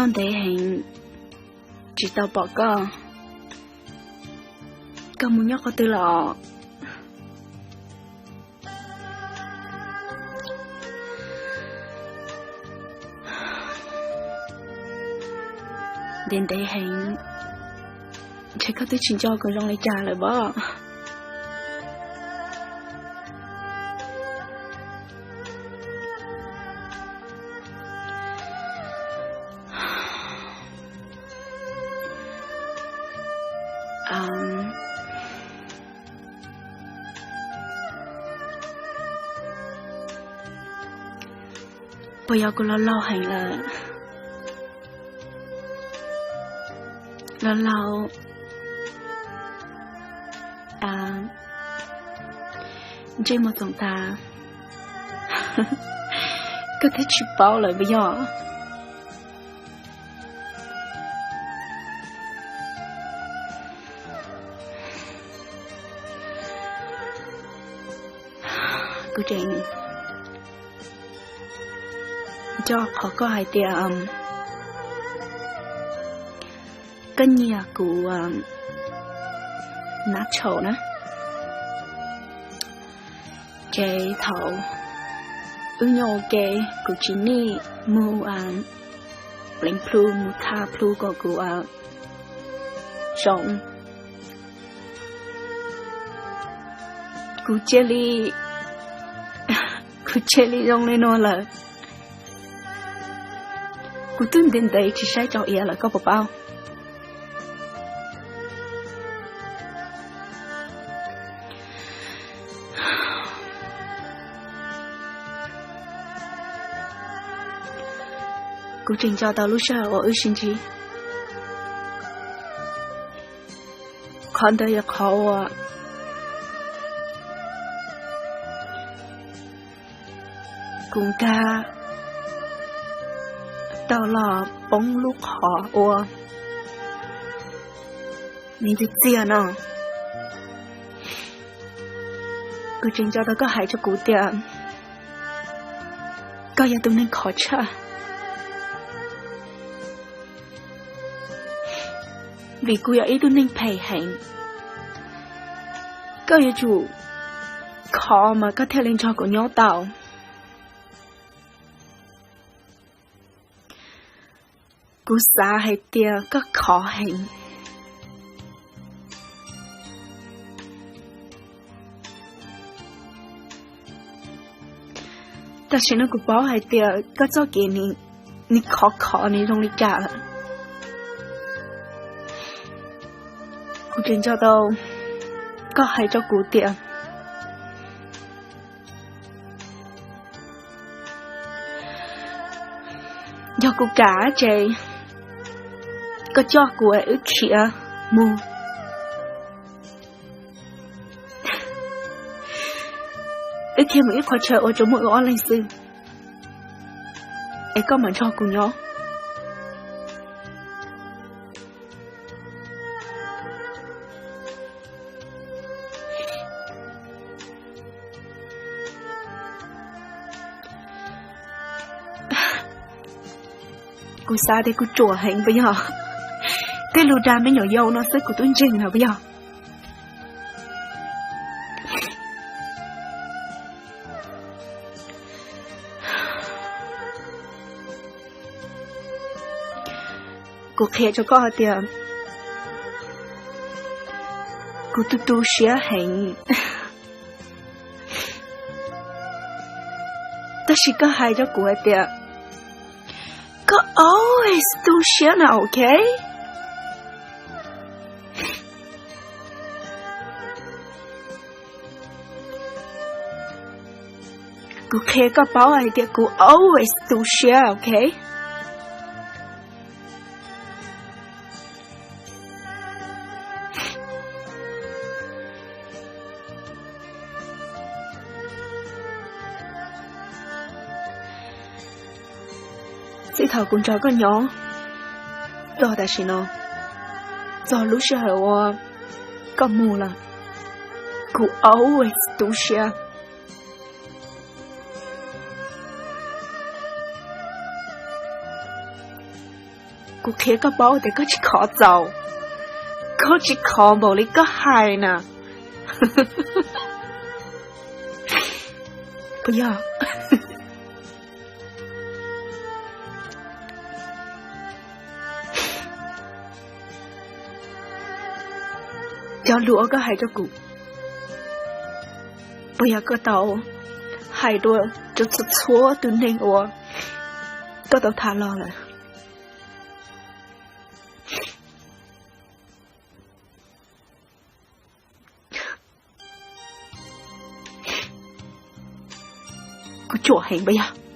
Ntev heev tsis tau pom koj, koj mus nyob qhov twg los? Ntev ntev heev, ntshe koj twb tsis nco kuv zoo li cas lawm pob. Puas yog kuv laus laus heev lawm? Laus laus, ntsej muag txoom tas, koj twb tsis paub lawm puas yog? Kuv tseem nco qhov koj hais tias koj nyiam kuv nab tshau na. Ces thaum wb nyob ua ke, kuv tsis nij mus pleev plhu, mus tha plhu kom kuv zoo. Kuv cia li, kuv cia li zoo li no lawm. Kuv twb ntev ntev tsis saib tau iav lawm, koj puas paub? Kuv tseem nco tau lub sij hawm uas wb sib ntsib. Qhov ntawd yog qhov uas kuv nkag tau los poob lub qhov uas me ntxim txiag no. Kuv tseem nco tau koj hais rau kuv tias koj yog tus neeg khov tshaj, vim kuv yog ib tug neeg phem heev. Koj yuav tsum khov mas koj thiaj li nrog kuv nyob tau. Kuv xav hais tias koj khov heev, tam sim no kuv paub hais tias koj txoj kev nws khov khov nws zoo li cas lawm. Kuv tseem nco tau koj hais rau kuv tias yog kuv kam ces koj coj kuv wb khiav mus. Wb khiav mus ib qhov chaw uas tsuas muaj wb ob leeg xwb, es koj mam nrog kuv nyob. Kuv xav tias kuv ruam heev puas yog? Tej lus dag me nyuam yaus no xwb kuv twb ntseeg lawm puas yog? Kuv qhia rau koj hais tias kuv tu tu siab heev, tab sis koj hais rau kuv hais tias koj always tu siab na, ok? Kuv qhia koj paub hais tias kuv always tu siab, ok? Txij thaum kuv nrog koj nyob txog tam sim no, txog lub sij hawm uas koj mus lawm, kuv always tu siab. Kuv qhia koj paub tias koj tsis khov txaus, koj tsis khov npaum li koj hais na. Puas yog? Cov lus uas koj hais rau kuv, puas yog koj tau hais dua rau txhua txhua tus neeg uas koj tau tham los lawm? Kuv ruam heev puas yog?